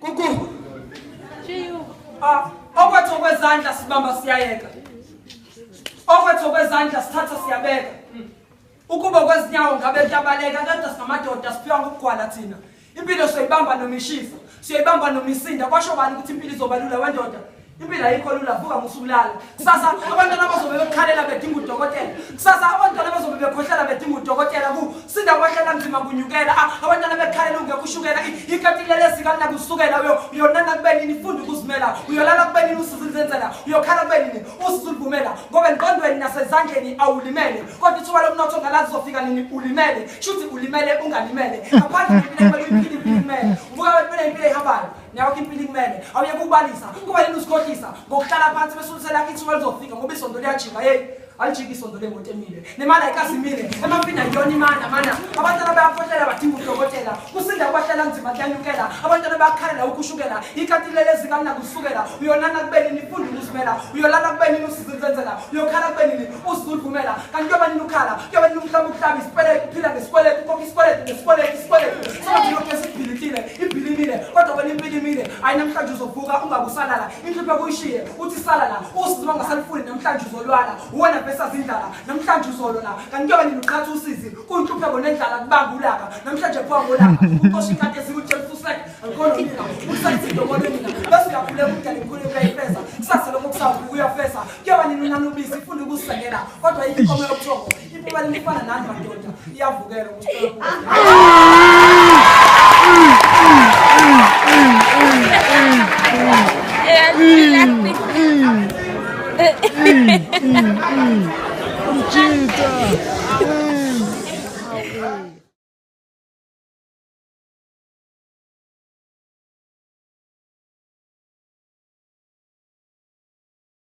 Kuku. Ah, okwethu okwezandla sibamba siyayeka. Okwethu okwezandla sithatha siyabeka. Ukuba kwezinyawo ngabe kuyabaleka kodwa singamadoda siphiwa ngokugwala thina. Impilo siyoyibamba noma ishisa, siyoyibamba noma isinda. Kwasho bani ukuthi impilo izoba lula wendoda? Impilo ayikho lula, vuka musukulala. Kusasa abantwana bazobe bekhalela bedinga udokotela. Kusasa abantwana bazobe bekhohlela bedinga udokotela. Ku sinda kwahlela nzima kunyukela. Ah, abantwana bekhalela ungekho ushukela. Ikati lelesi kalinakusukela uyo uyonana kube nini funda ukuzimela. Uyolala kube nini usizenzela. Uyokhala kube nini usizulivumela. Ngoba engqondweni nasezandleni awulimele. Kodwa ithuba lomnotho ngalazi uzofika nini ulimele. Shuthi ulimele ungalimele. Ngaphandle kwempilo kumele uyiphile impilo kumele. Uvuka wena impilo ehambayo. Niyakho impilo ikumele. Awuyeke ukubalisa. Kuba yini usikhohlisa ngokuhlala phansi bese ulisela ithuba lizofika ngoba isondo liyajika. Hey, alijiki isondo lemoto emile. Nemali ayikazimile. Emafini ayiyona imana mana. Abantwana bayakhohlela badinga udokotela. Kusinda kwahlela nzima kuyanyukela. Abantwana bayakhalela ukushukela. Ikati lelezi kalinakusukela. Uyonana kube nini funda ukuzimela. Uyolala kube nini usizenzela. Uyokhala kube nini usizulivumela. Kanti kuyoba nini ukhala. Kuyoba nini umhlaba ukuhlaba isikweletu uphila ngesikweletu ukhokha isikweletu ngesikweletu isikweletu. Sokuthi lokhu esibhilitile ibhilimile kodwa wena impilo imile. Hayi namhlanje uzovuka ungakusalala. Inhlupho kuyishiye uthi sala la. Usizi bangasalifuni namhlanje uzolwala. Uwena bese azindlala namhlanje uzolola. Kanti kuyoba nini uqhatha usizi kuyinhlupheko nendlala kubanga ulaka. Namhlanje phuwa ngolaka. Uxosha ikati ezikutshela futhi Angikholwa mina. Usayizinto kodwa mina. Bese uyakhuleka umdali mkhulu uyayifeza. Kusasa lokho kusawuvuka uyafeza. Kuyoba nini unana ubisi ifuna ukusengela. Kodwa yikho inkomo yobuthongo. Impumela ifana nani madoda. Iyavukela ukusicela. Umjita.